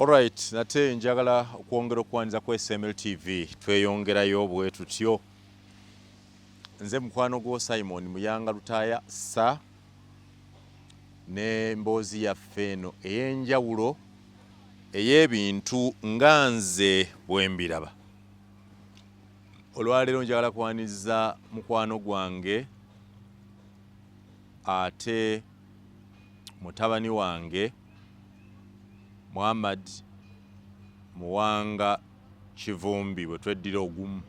Alright, nate njagala okwongera okwaniriza ku SML TV. Tweyongerayo bwe tutyo. Nze mukwano gwo Simon Muyanga Lutaaya sa n'emboozi yaffe eno ey'enjawulo ey'ebintu nga nze bwe mbiraba. Olwaleero njagala kwaniriza mukwano gwange ate mutabani wange Muhammad Muwanga Kivumbi bwe tweddira ogumu,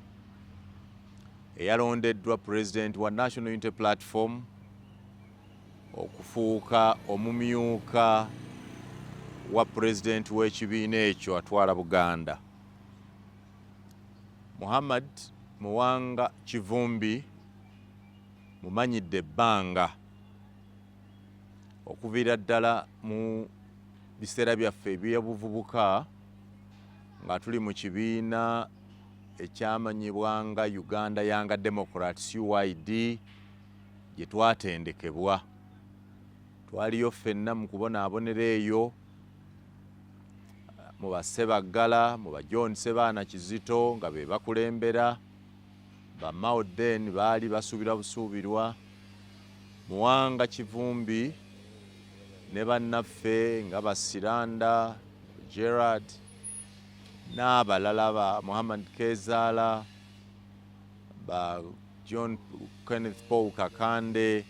eyalondeddwa pulezidenti wa National Unity Platform okufuuka omumyuka wa pulezidenti w'ekibiina ekyo atwala Buganda. Muhammad Muwanga Kivumbi mumanyidde ebbanga okuviira ddala mu biseera byaffe eby'obuvubuka nga tuli mu kibiina ekyamanyibwa nga Uganda Young Democrats, UYD, gye twatendekebwa. Twaliyo ffenna mu kubonaabonera eyo mu ba Ssebaggala, mu ba John Ssebaana Kizito nga be bakulembera, ba Mao then baali basuubirwa busuubirwa, Muwanga Kivumbi ne bannaffe nga ba Siranda Gerard n'abalala, ba Muhammad Kezaala, ba John Kenneth Paul Kakande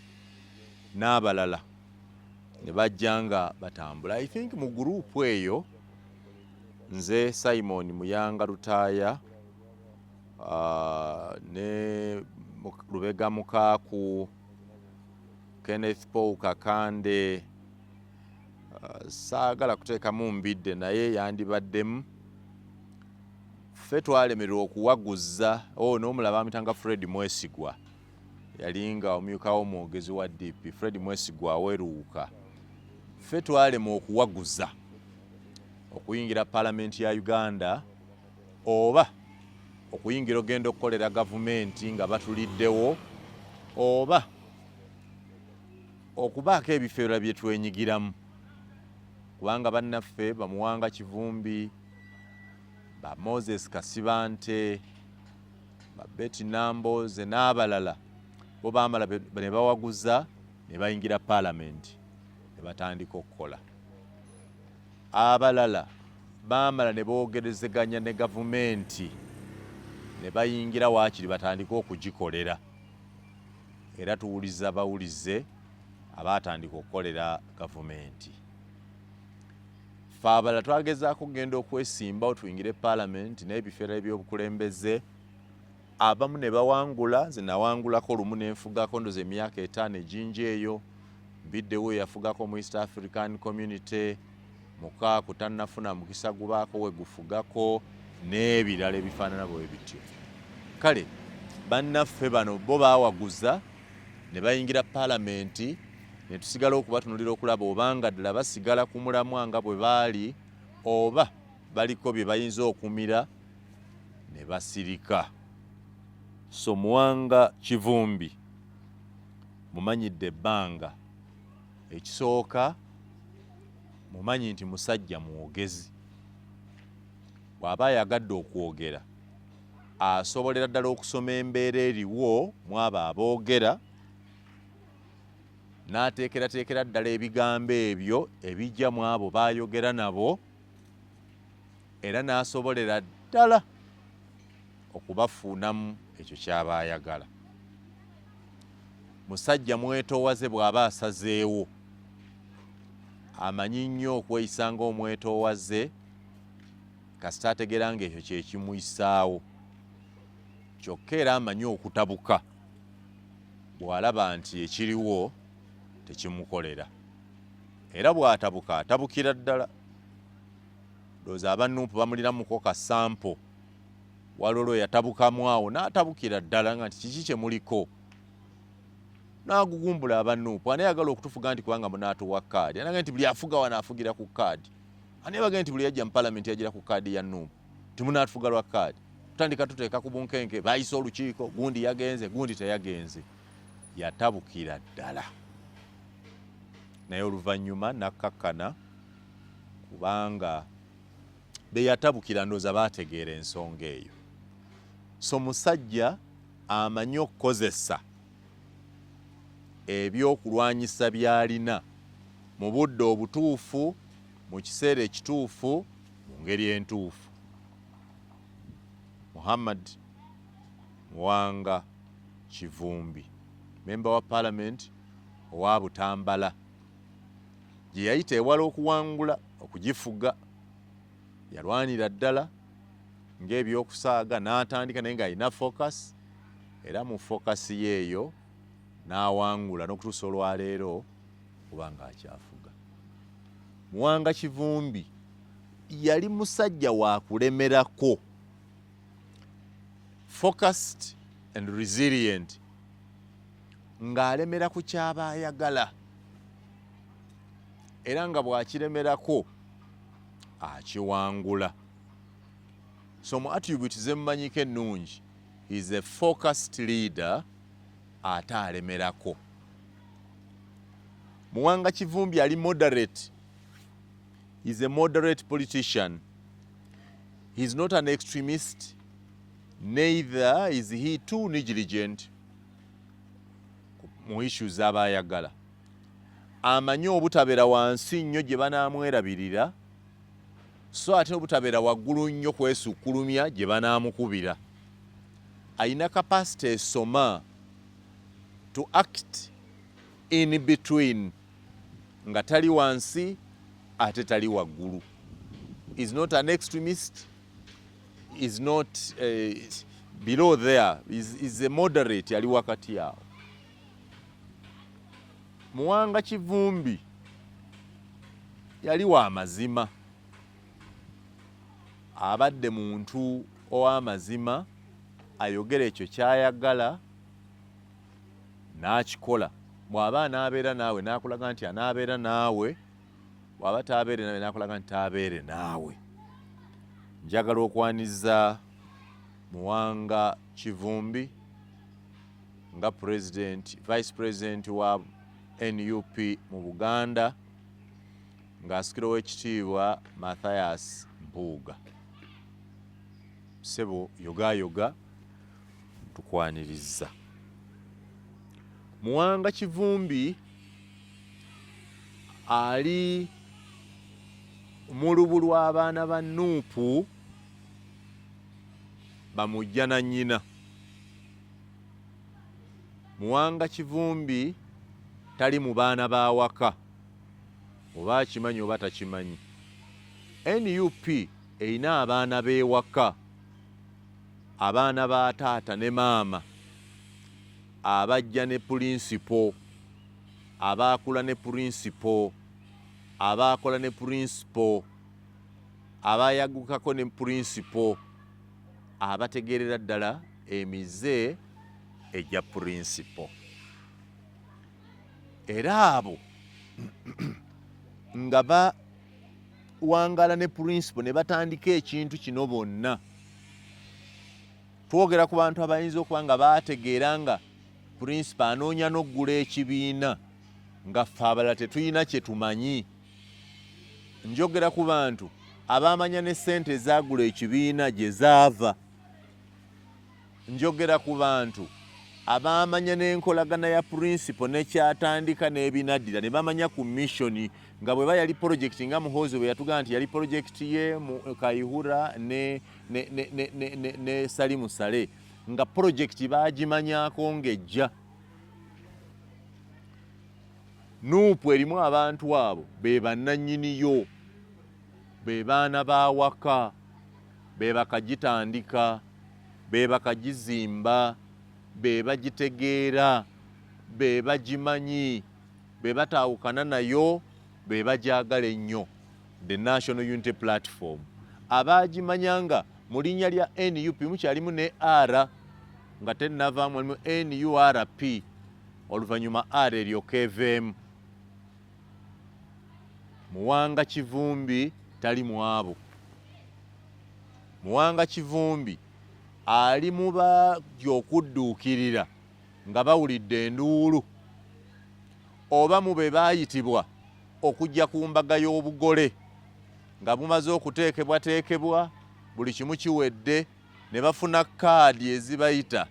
n'abalala ne bajja nga batambula. I think mu gurupu eyo nze Simon Muyanga Lutaaya ne Lubega Mukaaku, Kenneth Paul Kakande, saagala kuteekamu mbidde naye yandibaddemu. Ffe twalemererwa okuwaguza oh, n'omulala bamuyitanga Fred Mwesigwa, yali nga omumyuka w'omwogezi wa DP, Fred Mwesigwa aweruuka. Ffe twalema okuwaguza okuyingira palamenti ya Uganda oba okuyingira ogenda okukolera gavumenti nga batuliddewo oba okubaako ebifo ebirala bye twenyigiramu, kubanga bannaffe bamuwanga Kivumbi, ba Moses Kasibante, ba Betty Nambooze n'abalala bo baamala ne bawaguza ne bayingira paalamenti ne batandika okukola. Abalala baamala ne boogerezeganya ne gavumenti ne bayingira waakiri batandike okugikolera, era tuwuliza bawulize abaatandika okukolera gavumenti. Ffe abalala twagezaako okugenda okwesimbawo tuyingire paalamenti n'ebifo ebyobukulembeze, abamu ne bawangula. Nze nawangulako lumu nenfugako ndoza emyaka 5 egingi eyo. Mbiddewo yafugako mu East African Community, Mukaaku tannafuna mukisa gubaako we gufugako n'ebirala ebifaanana bwe bityo. Kale bannaffe bano bo baawaguza ne bayingira paalamenti, ne tusigala okubatunulira okulaba obanga ddala basigala ku mulamwa nga bwe baali oba baliko bye bayinza okumira ne basirika. So Muwanga Kivumbi mumanyidde ebbanga. Ekisooka, mumanyi nti musajja mwogezi. Bw'aba ayagadde okwogera asobolera ddala okusoma embeera eriwo mwabo aboogera n'ateekerateekera ddala ebigambo ebyo ebijja mu abo b'ayogera nabo, era n'asobolera ddala okubafuunamu ekyo ky'aba ayagala. Musajja mwetoowaze, bw'aba asazeewo amanyi nnyo okweyisa ng'omwetoowaze kasita ategeera ng'ekyo kye kimuyisaawo. Kyokka era amanyi okutabuka bw'alaba nti ekiriwo tekimukolera, era bw'atabuka atabukira ddala. Ndowooza abanumpu bamuliramuko kasampo, waliwo yatabukamu awo n'atabukira ddala nga nti kiki kye muliko, n'agugumbula abanumpu. Ani ayagala okutufuga nti kubanga munaatuwa kaadi? Anaga nti buli afuga wano afugira ku kaadi. Ani abaga nti buli yajja mu palamenti yagira ku kaadi ya Nuupu? Timunaatufuga lwa kaadi. Tutandika tuteeka ku bunkenke, bayise olukiiko, gundi yagenze, gundi teyagenze. Yatabukira ddala, naye oluvannyuma nakkakkana kubanga Be yatabukira ndowooza baategeera ensonga eyo. So musajja amanyi okukozesa ebyokulwanyisa by'alina mu budde obutuufu, mu kiseera ekituufu, mu ngeri entuufu. Muhammad Muwanga Kivumbi, memba wa Palamenti owa Butambala, gye yayita ewala okuwangula okugifuga, yalwanira ddala ng'ebyokusaaga n'atandika naye ng'alina focus, era mu focus ye eyo n'awangula n'okutuusa olwaleero kubanga akyafuga. Muwanga Kivumbi yali musajja wa kulemerako, focused and resilient, ng'alemera ku ky'aba ayagala era nga bw'akiremerako akiwangula. So mu attribute zemmanyiko ennungi, he is a focused leader ate alemerako. Muwanga Kivumbi ali moderate. He is a moderate politician. He is not an extremist, neither is he too negligent mu issues z'aba ayagala. Amanyi obutabeera wansi nnyo gye banaamwerabirira, so ate obutabeera waggulu nnyo kwesukkulumya gye banaamukubira. Alina capacity esoma to act in between, nga tali wansi ate tali waggulu. Is not an extremist, is not below there, is a moderate, ali wakati awo. Muwanga Kivumbi yali wa mazima, abadde muntu ow'amazima, ayogera ekyo ky'ayagala n'akikola. Bw'aba anaabeera naawe n'akulaga nti anaabeera naawe, bw'aba taabeere naawe n'akulaga nti taabeere naawe. Njagala okwaniza Muwanga Kivumbi nga president, vice president wa NUP mu Buganda, ng'asikira ow'ekitiibwa Mathias Mpuuga. Ssebo yogayoga, tukwaniriza. Muwanga Kivumbi ali mu lubu lw'abaana ba Nuupu bamujja na nnyina. Muwanga Kivumbi tali mu baana ba waka, oba akimanyi oba takimanyi. NUP erina abaana b'ewaka, abaana ba taata ne maama, abajja ne pulinsipo, abaakula ne pulinsipo, abaakola ne pulinsipo, abaayagukako ne pulinsipo, abategeerera ddala emize egya pulinsipo. Era abo nga bawangala ne pulinsipo ne batandika ekintu kino bonna. Twogera ku bantu abayinza okuba nga baategeera nga pulinsipo anoonya n'oggula ekibiina, nga ffe abalala tetulina kye tumanyi. Njogera ku bantu abaamanya ne ssente ezaagula ekibiina gye zaava. Njogera ku bantu abaamanya n'enkolagana ya pulinsipo n'ekyatandika n'ebinaddira, ne bamanya ku missioni nga bweba yali polojekiti, nga Muhoozi bwe yatugamba nti yali polojekiti ye mu Kayihura ne Salimu Saleh, nga polojekiti baagimanyako ng'ejja. Nuupu erimu abantu abo be bannannyini yo, be baana ba waka, be bakagitandika, be bakagizimba, be bagitegeera, be bagimanyi, be bataawukana nayo, be bagyagala ennyo. The National Unity Platform abaagimanya nga mu linnya lya NUP mukyalimu ne R, nga tennavaamu, mulimu NURP, oluvannyuma R eryoka eveemu. Muwanga Kivumbi tali mu abo. Muwanga Kivumbi ali mu bajja okudduukirira nga bawulidde enduulu, oba mu be baayitibwa okujja ku mbaga y'obugole. Nga bumaze okuteekebwateekebwa, buli kimu kiwedde, ne bafuna kaadi ezibayita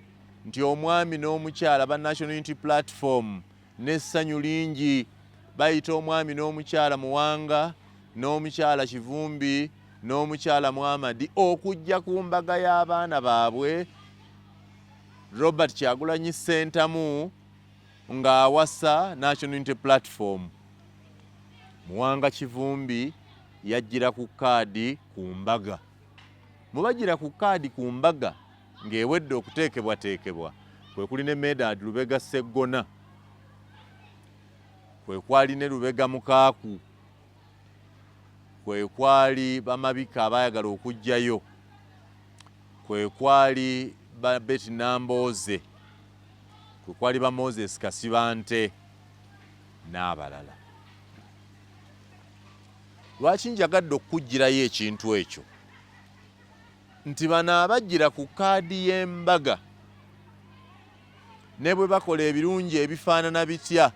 nti omwami n'omukyala ba National Unity Platform n'essanyu lingi bayita omwami n'omukyala Muwanga n'omukyala Kivumbi n'omukyala Muhammad okujja ku mbaga y'abaana baabwe Robert Kyagulanyi Ssentamu ng'awasa National Unity Platform. Muwanga Kivumbi yajjira ku kaadi ku mbaga. Mubajjira ku kaadi ku mbaga ng'ewedde okuteekebwateekebwa kwe kuli ne Medard Lubega Sseggona, kwe kwali ne Lubega Mukaaku, kwe kwali bamabika abaayagala okuggyayo, kwe kwali ba Betty Nambooze, kwe kwali ba Moses Kasibante n'abalala. Lwaki njagadde okukuggyirayo ekintu ekyo? Nti bano abajjira ku kaadi y'embaga ne bwe bakola ebirungi ebifaanana bitya,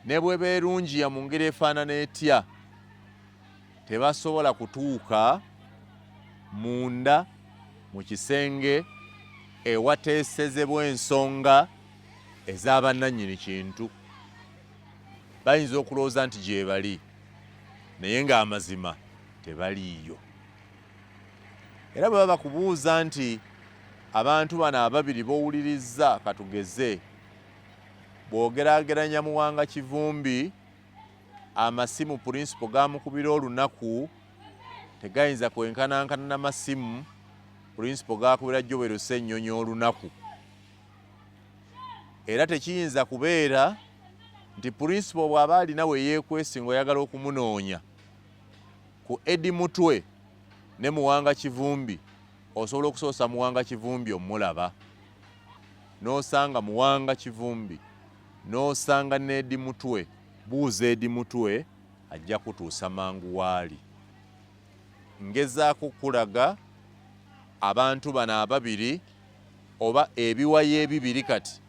ne bwe beerungiya mu ngeri efaanana etya, tebasobola kutuuka munda mu kisenge ewateesezebwa ensonga ez'abannannyini kintu. Bayinza okulowooza nti gyebali, naye ng'amazima tebaliiyo. Era bwe baba bakubuuza nti abantu bano ababiri b'owulirizza, katugeze bw'ogeraageranya Muwanga Kivumbi, amasimu pulinsipo gaamukubira olunaku tegayinza kwenkanankana na masimu pulinsipo gaakubira Joel Ssennyonyi olunaku. Era tekiyinza kubeera nti pulinsipo bw'aba alina we yeekwese ng'oyagala okumunoonya ku Eddie Mutwe ne Muwanga Kivumbi, osobola okusoosa Muwanga Kivumbi omulaba n'osanga Muwanga Kivumbi n'osanga ne Eddie Mutwe. Buuza Eddie Mutwe ajja kutuusa mangu waali. Ngezaako kulaga abantu bano ababiri oba ebiwayi ebibiri kati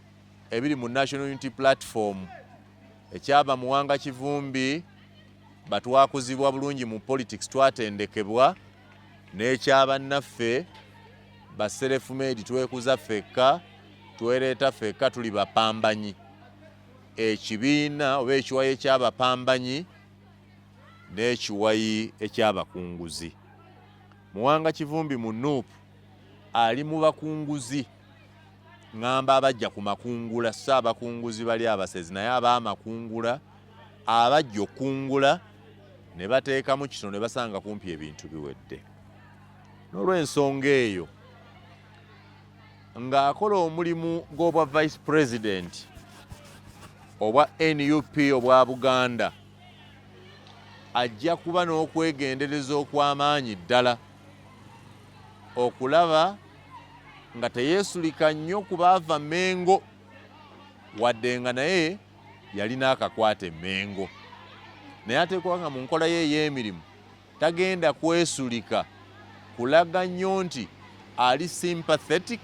ebiri mu National Unity Platform, ekyaba Muwanga Kivumbi batwakuzibwa bulungi mu politics twatendekebwa, n'ekyabannaffe ba self-made twekuza ffekka, twereeta ffekka, tuli bapambanyi. Ekibiina oba ekiwayi eky'abapambanyi n'ekiwayi eky'abakunguzi. Muwanga Kivumbi mu NUP ali mu bakunguzi, ŋŋamba abajja ku makungula, si abakunguzi bali abasezi, naye ab'amakungula abajja okukungula ne bateekamu kino ne basanga kumpi ebintu biwedde. N'olw'ensonga eyo ng'akola omulimu gw'obwa Vice President obwa NUP obwa Buganda, ajja kuba n'okwegendereza okw'amaanyi ddala okulaba nga teyeesulika nnyo ku baava Mengo, wadde nga naye yalina akakwate Mengo, naye ateekwa nga mu nkola ye ey'emirimu tagenda kwesulika kulaga nnyo nti ali sympathetic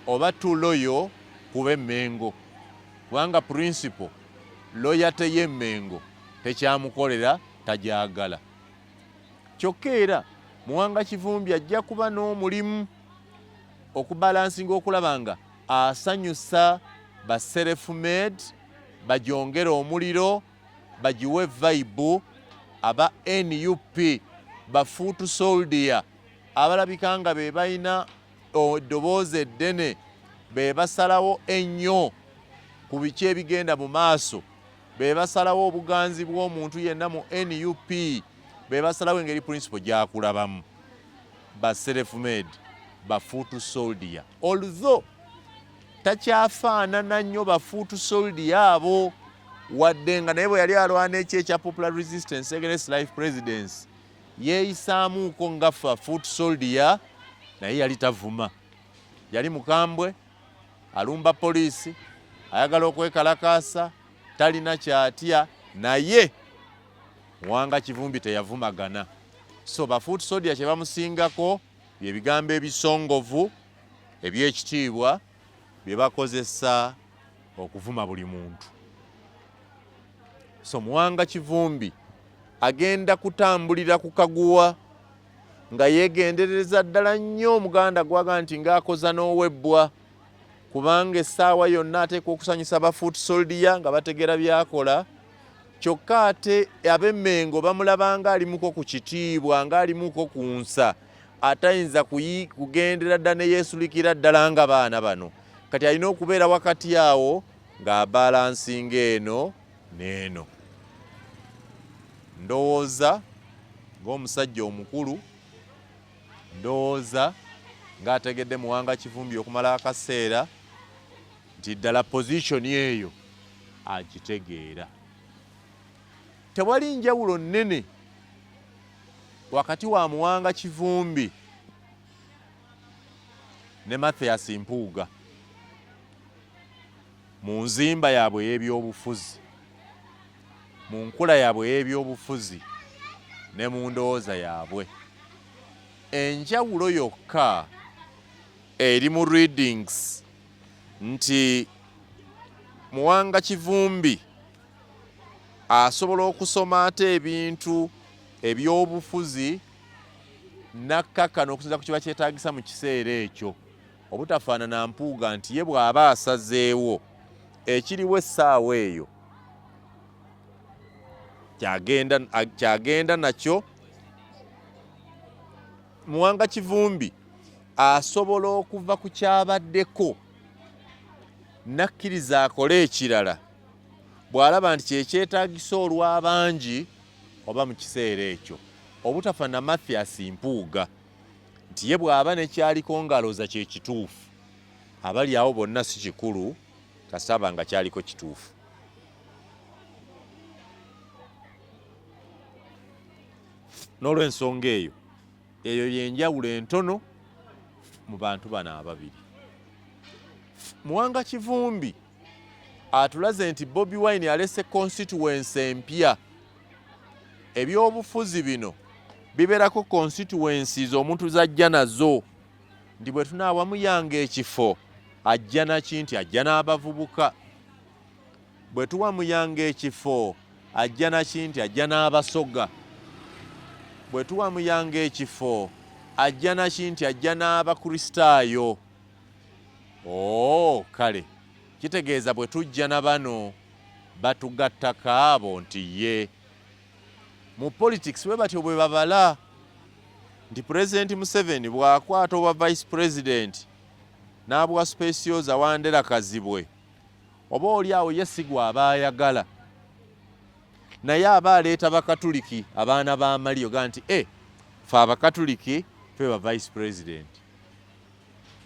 oba too loyal kuba Mengo, kubanga principle loyalty ye Mengo tekyamukolera, tajagala. Kyokka era Muwanga Kivumbi ajja kuba n'omulimu okubalansinga okulaba nga asanyusa ba self-made, bagyongere omuliro, bagiwe vibe aba NUP ba foot soldier abalabika nga be balina eddoboozi eddene, be basalawo ennyo ku biki ebigenda mu maaso, be basalawo obuganzi bw'omuntu yenna mu NUP, be basalawo engeri principle gy'akulabamu. Ba self-made, ba foot soldier, although takyafaanana nnyo ba foot soldier abo, wadde nga naye bwe yali alwana eki ekya popular resistance against life presidency yeeyisaamuuko nga fa foot soldier, naye yali tavuma, yali mukambwe, alumba poliisi, ayagala okwekalakaasa, talina kyatya. Naye Muwanga Kivumbi teyavumagana, so ba foot soldier kye bamusingako bye bigambo ebisongovu eby'ekitiibwa bye bakozesa okuvuma buli muntu. So Muwanga Kivumbi Agenda kutambulira ku kaguwa nga yeegenderereza ddala nnyo Omuganda gwaga nti ng'akoza n'owebbwa, kubanga essaawa yonna ateekwa okusanyusa ba foot soldier nga bategeera by'akola, kyokka ate ab'e Mmengo bamulaba ng'alimuko ku kitiibwa, ng'alimuko ku nsa, atayinza kugendera ddala ne yeesulikira ddala nga baana bano. Kati alina okubeera wakati awo ng'abalansinga eno n'eno. Ndowooza ng'omusajja omukulu, ndowooza ng'ategedde Muwanga Kivumbi okumala akaseera nti ddala position eyo agitegeera. Tewali njawulo nnene wakati wa Muwanga Kivumbi ne Mathias Mpuuga mu nzimba yaabwe ey'ebyobufuzi, mu nkula yaabwe ey'ebyobufuzi ne mu ndowooza yaabwe. Enjawulo yokka eri mu readings nti Muwanga Kivumbi asobola okusoma ate ebintu ebyobufuzi n'akkakkana okusinziira ku kiba kyetaagisa mu kiseera ekyo, obutafaanana Mpuuga nti ye bw'aba asazeewo ekiriwo essaawa eyo kyagenda nakyo. Muwanga Kivumbi asobola okuva ku kyabaddeko n'akkiriza akole ekirala bw'alaba nti kye kyetaagisa olw'abangi oba mu kiseera ekyo, obutafaanana Mathias Mpuuga nti ye bw'aba ne kyaliko ng'alowooza kye kituufu, abali awo bonna si kikulu kasita aba nga kyaliko kituufu. N'olw'ensonga eyo, eyo y'enjawulo entono mu bantu bano ababiri. Muwanga Kivumbi atulaze nti Bobi Wine alese constituency empya. Ebyobufuzi bino bibeerako constituencies omuntu z'ajja nazo, nti bwe tunaawa Muyanga ekifo ajja naki, nti ajja n'abavubuka. Bwe tuwa Muyanga ekifo ajja naki, nti ajja n'Abasoga. Bwe tuwa Muyanga ekifo ajja naki, nti ajja n'Abakristaayo. Oo, kale kitegeeza bwe tujja na bano batugattako abo nti ye. Mu politics bwe batyo bwe babala nti Pulezidenti Museveni bw'akwata obwa Vice President n'abuwa Specioza Wandera Kazibwe, oba oli awo ye si gw'aba ayagala, naye aba aleeta Bakatuliki abaana ba Maliyo ga nti e ffe Abakatuliki ffe ba Vice President.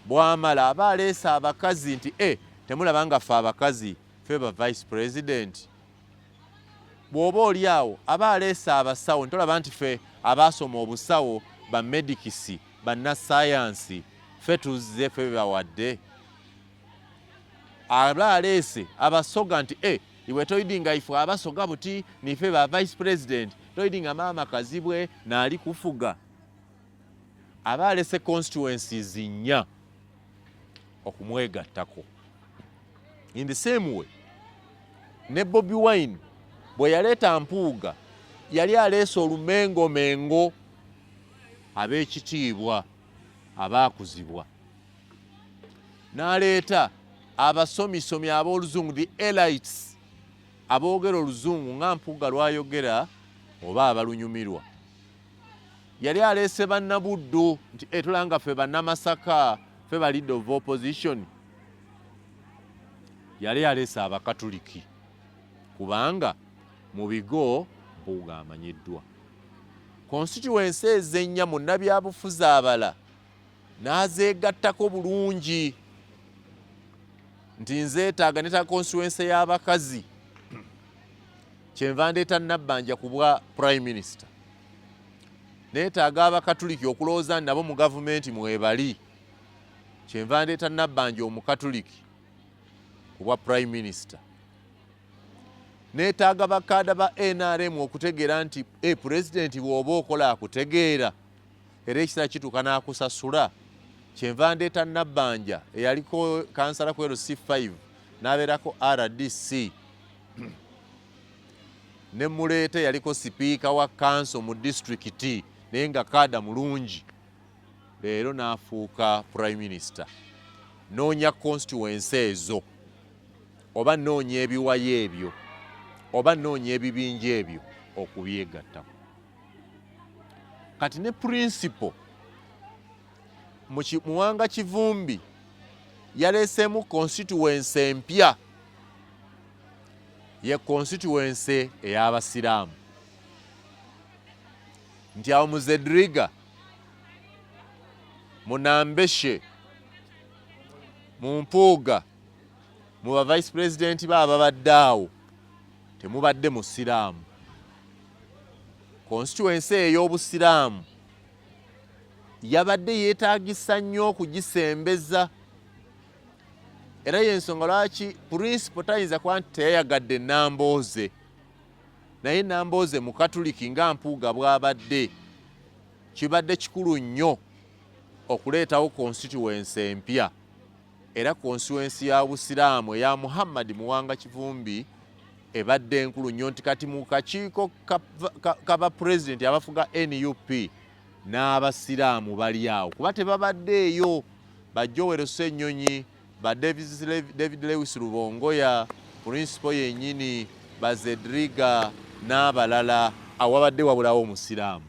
Bw'amala aba aleese abakazi nti e temulaba nga ffe abakazi ffe ba Vice President. Bw'oba oli awo aba aleese abasawo ntolaba nti ffe abaasoma obusawo ba medikisi bannasayansi ffe tuzze ffe bebawadde. Aba aleese Abasoga nti e iwe toidi nga ifwe Abasoga buti nife ba Vice President, toidi nga maama Kazibwe naali kufuga. Aba alese constituencies nnya okumwegattako. In the same way ne Bobi Wine bwe yaleeta Mpuuga yali aleese olumengomengo ab'ekitiibwa abaakuzibwa, n'aleeta abasomisomi ab'oluzungu, the elites, aboogera oluzungu nga Mpuuga lwayogera oba abalunyumirwa. Yali aleese Bannabuddu nti e tulanga ffe Bannamasaka ffe ba leader of opposition. Yali aleese Abakatuliki kubanga mu bigo Mpuuga amanyiddwa. Constituency ezennya munnabyabufuzi abala n'azeegattako bulungi nti nzeetaaga neetaaga constituency y'abakazi, kyenva ndeeta Nabbanja ku bwa Prime Minister. Neetaaga Abakatuliki okulowooza nabo mu gavumenti mwebali, kyenva ndeeta Nabbanja Omukatuliki ku bwa Prime Minister. Neetaaga bakaada ba NRM okutegeera nti pulezidenti bw'oba okola akutegeera era ekiseera kituuka n'akusasula, kyenva ndeeta Nabbanja eyaliko kansala ku LC5 n'abeerako RDC. Ne muleeta yaliko sipiika wa kanso mu disitulikiti, naye nga kaada mulungi, leero n'afuuka prime minister. Noonya constituency ezo, oba noonya ebiwayo ebyo, oba noonya ebibinja ebyo okubyegattako. Kati ne principal Muwanga Kivumbi yaleeseemu constituency empya, ye constituency ey'abasiraamu, nti awo mu Zedriga, mu Nambeshe, mu Mpuuga, mu ba vice president ba ababadde awo temubadde musiraamu. Constituency ey'obusiraamu yabadde yeetaagisa nnyo okugisembeza, era y'ensonga lwaki principal tayinza kuba nti teyayagadde Nambooze, naye Nambooze mukatuliki nga Mpuuga bw'abadde. Kibadde kikulu nnyo okuleetawo constituency empya, era constituency ya busiraamu eya Muhammad Muwanga Kivumbi ebadde enkulu nnyo, nti kati mu kakiiko kaba pulezidenti abafuga NUP n'abasiraamu bali awo, kuba tebabaddeeyo. Ba Joel Ssenyonyi, ba David Lewis Rubongoya, principal yennyini, ba Zedriga n'abalala, awabadde wabulawo omusiraamu.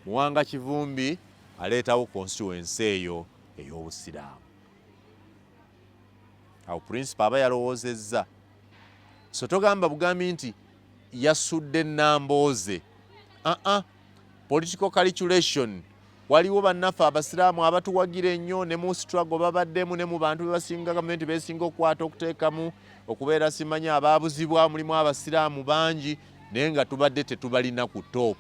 Muwanga Kivumbi aleetawo constituency eyo ey'obusiraamu. Awo principal aba yalowoozezza. So togamba bugambi nti yasudde Nambooze. Aa, political calculation. Waliwo bannaffe abasiraamu abatuwagira ennyo, ne mu struggle babaddemu, ne mu bantu bebasinga gavumenti besinga okukwata okuteekamu okubeera simanyi abaabuzibwa, mulimu abasiraamu bangi, naye nga tubadde tetubalina ku top.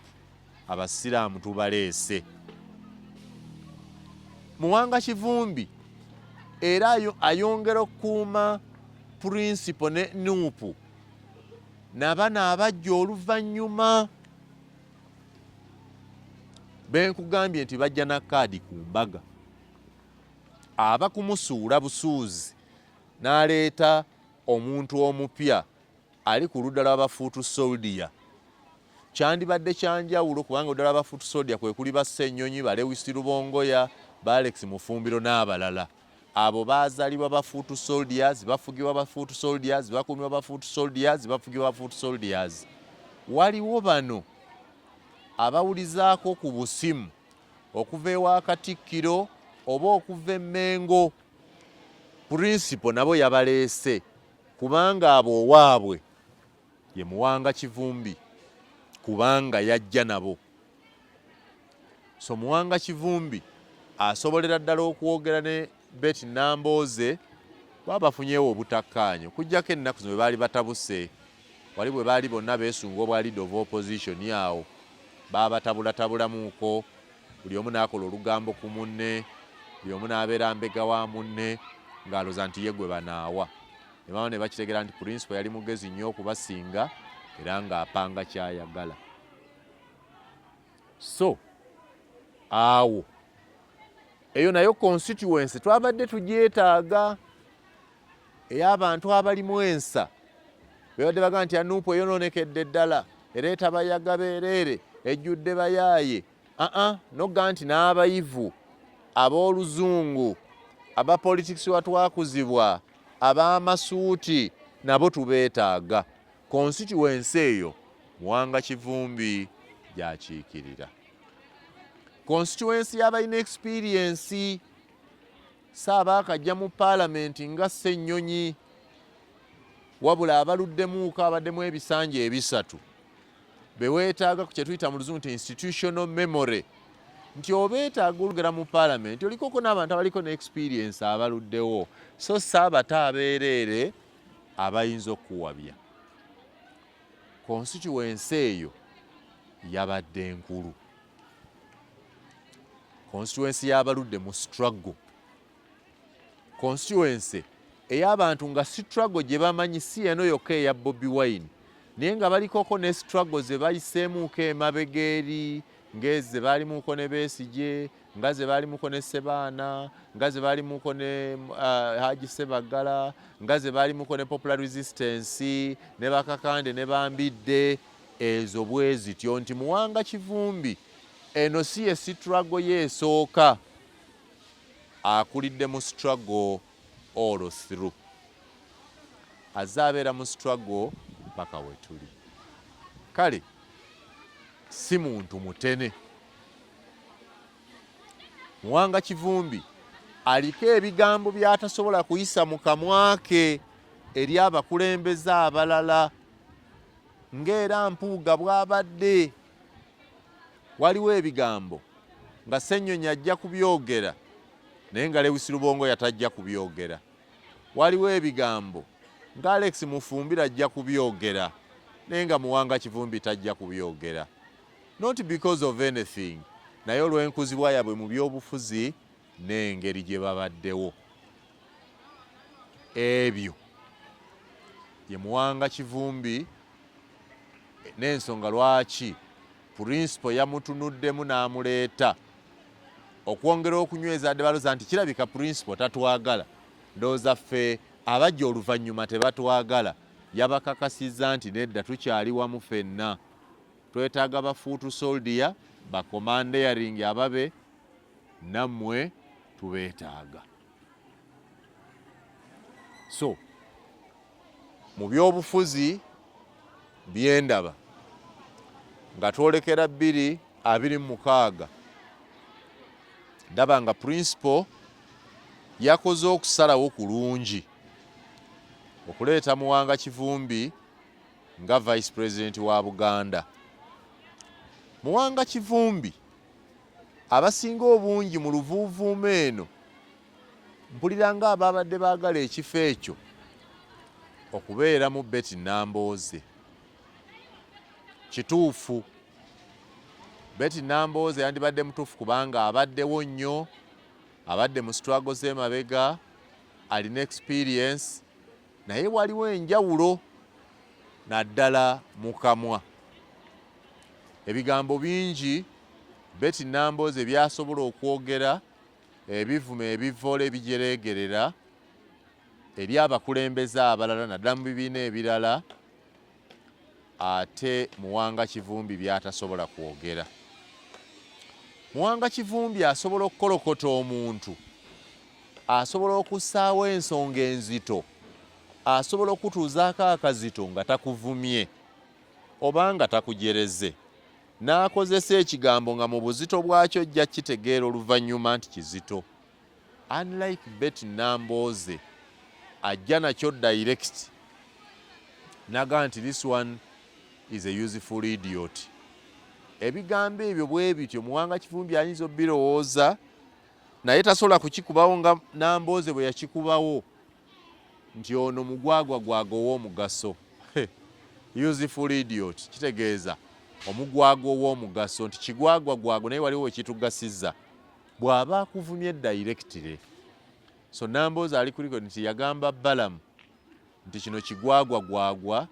Abasiraamu tubaleese. Muwanga Kivumbi era ayongera okukuuma principal ne NUP nabano abajja oluvannyuma benkugambye nti bajja na kaadi ku mbaga, aba kumusuula busuuzi n'aleeta omuntu omupya ali ku ludda lw'aba foot soldier. Kyandibadde kyanjawulo, kubanga oludda lw'aba foot soldier kwe kuli ba Ssenyonyi, ba Lewis Rubongoya, ba Alex Mufumbiro n'abalala. Abo baazalibwa ba foot soldiers, bafugibwa ba foot soldiers, bakuumibwa ba foot soldiers, bafugibwa ba foot soldiers. Waliwo bano abawulizaako ku busimu okuva ewa Katikkiro oba okuva e Mmengo. Principal nabo yabaleese, kubanga abo owaabwe ye Muwanga Kivumbi, kubanga yajja nabo. So Muwanga Kivumbi asobolera ddala okwogera ne Betty Nambooze, baba bafunyeewo obutakkaanya, okuggyako ennaku zino bwe baali batabuse wali, bwe baali bonna beesunga obwa leader of opposition, awo baabatabulatabulamuuko, buli omu n'akola olugambo ku munne, buli omu n'abeera mbega wa munne ng'alowooza nti ye gwe banaawa. Ne baba ne bakitegeera nti principal yali mugezi nnyo okubasinga, era ng'apanga ky'ayagala. So awo eyo nayo constituency twabadde tugyetaaga, ey'abantu abalimu ensa, bebadde bagamba nti anuupu eyonoonekedde ddala, ereeta bayaga beereere, ejjudde bayaaye. Aa, nogga nti n'abayivu ab'oluzungu, aba politics watwakuzibwa, ab'amasuuti nabo tubeetaaga. Constituency eyo Muwanga Kivumbi gy'akiikirira, constituency y'abalina experience, saabaakajja mu paalamenti nga Ssennyonyi, wabula abaluddemuuko, abaddemu ebisanja ebisatu, beweetaaga ku kyetuyita mu luzungu nti institutional memory, nti obeetaaga olugera mu paalamenti olikoko n'abantu abaliko ne experience abaluddewo, so saabato abeereere abayinza okukuwabya. Constituency eyo yabadde nkulu, constituency y'abaludde mu struggle, constituency ey'abantu nga struggle gye bamanyi si eno yokka eya Bobi Wine, naye nga balikoko ne struggle ze bayiseemuuko emabega eri. Ng'ezi ze baalimuuko ne Besigye, nga ze baalimuuko ne Ssebaana, nga ze baalimuuko ne Haji Ssebaggala, nga ze baalimuuko ne Popular Resistance, ne Bakakande ne Bambidde, ezo bwe zityo nti Muwanga Kivumbi eno si ye struggle ye esooka, akulidde mu struggle all through, azze abeera mu struggle paka we tuli. Kale si muntu mutene. Muwanga Kivumbi aliko ebigambo by'atasobola kuyisa mu kamwa ke eri abakulembeze abalala, ng'era Mpuuga bw'abadde. Waliwo ebigambo nga Ssennyonyi ajja kubyogera naye nga Lewis Lubongoya tajja kubyogera. Waliwo ebigambo nga Alex Mufumbiro ajja kubyogera naye nga Muwanga Kivumbi tajja kubyogera. Not because of anything, naye olw'enkuzibwa yabwe mu byobufuzi n'engeri gye babaddewo. Ebyo ye Muwanga Kivumbi n'ensonga lwaki Principal yamutunuddemu n'amuleeta okwongera okunyweza Adebaroza nti kirabika Principal tatwagala, ndowooza ffe abajja oluvannyuma tebatwagala. Yabakakasizza nti nedda, tukyali wamu ffenna, twetaaga ba foot soldier, ba commandeering ababe, nammwe tubeetaaga. So mu byobufuzi byendaba nga twolekera 2026, ndaba nga Principal yakoze okusalawo kulungi okuleeta Muwanga Kivumbi nga Vice President wa Buganda. Muwanga Kivumbi abasinga obungi mu luvuuvuumo eno mpulira nga ababadde baagala ekifo ekyo okubeeramu Betty Nambooze. Kituufu, Betty Nambooze yandibadde mutuufu kubanga abaddewo nnyo, abadde mu struggle z'emabega, alina experience, naye waliwo enjawulo naddala mu kamwa. Ebigambo bingi Betty Nambooze by'asobola okwogera, ebivuma, ebivvoola, ebijereegerera eri abakulembeze abalala naddala mu bibiina ebirala, ate Muwanga Kivumbi by'atasobola kwogera. Muwanga Kivumbi asobola okukolokota omuntu, asobola okussaawo ensonga enzito, asobola okutuuzaako akazito nga takuvumye oba nga takujereze, n'akozesa ekigambo nga mu buzito bwakyo ojja kitegeera oluvannyuma nti kizito. Unlike Betty Nambooze, ajja nakyo direct naga nti this one is a useful idiot. Ebigambo ebyo bwe bityo Muwanga Kivumbi ayinza obirowooza, naye tasobola kukikubawo nga Nambooze bwe yakikubawo nti ono mugwagwa gwaga ow'omugaso. Useful idiot kitegeeza omugwagwa ow'omugaso, nti kigwagwa gwago naye waliwo wekitugasiza bw'aba akuvumye directly. So Nambooze ali kuliko nti yagamba Balamu nti kino kigwagwa gwagwa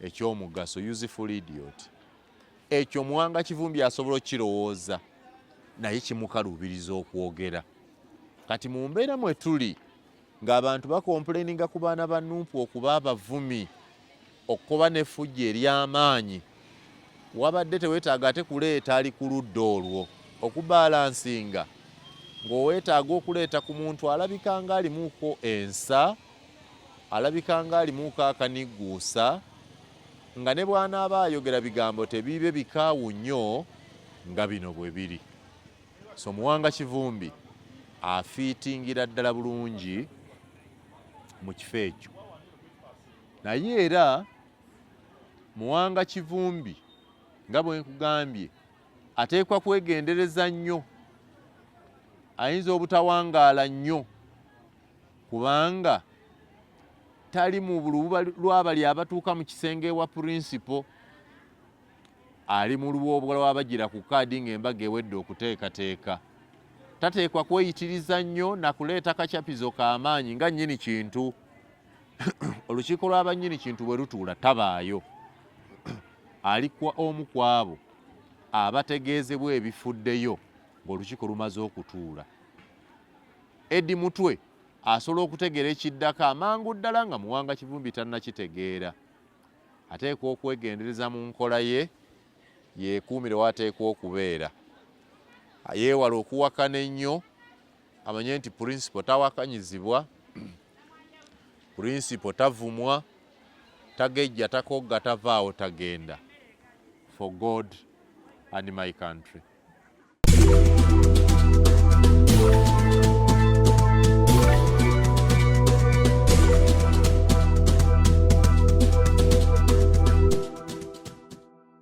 eky'omugaso, useful idiot. Ekyo Muwanga Kivumbi asobola okukirowooza naye kimukaluubiriza okwogera. Kati mu mbeera mwe tuli ng'abantu bakompuleninga ku baana ba Numpu okuba abavumi, okukoba n'effujjo ery'amaanyi, wabadde teweetaaga ate kuleeta ali ku ludda olwo okubalansinga, ng'oweetaaga okuleeta ku muntu alabika ng'alimuuko ensa, alabika ng'alimuuko akanigguusa, nga ne bw'anaaba ayogera bigambo tebiibe bikaawu nnyo nga bino bwe biri. So Muwanga Kivumbi afiitingira ddala bulungi mu kifo ekyo. Naye era Muwanga Kivumbi nga bwe nkugambye ateekwa kwegendereza nnyo, ayinza obutawangaala nnyo kubanga tali mu bulububa lw'abali abatuuka mu kisenge ewa Principal, ali mu luboobwa lw'abagira ku kaadi ng'embaga ewedde okuteekateeka. Tateekwa kweyitiriza nnyo na kuleeta kacapizo k'amaanyi nga nnyini kintu. Olukiiko lwa bannyini kintu bwe lutuula tabaayo, ali omu ku abo. Abategeezebwa ebifuddeyo ng'olukiiko lumaze okutuula. Eddie Mutwe asobola okutegeera ekiddako amangu ddala nga Muwanga Kivumbi tannakitegeera. Ateekwa okwegendereza mu nkola ye, yeekuumire w'ateekwa okubeera. Yeewale okuwakana ennyo, amanye nti Principal tawakanyizibwa, Principal tavumwa, tagejja, takogga, tavaawo, tagenda. For God and my country.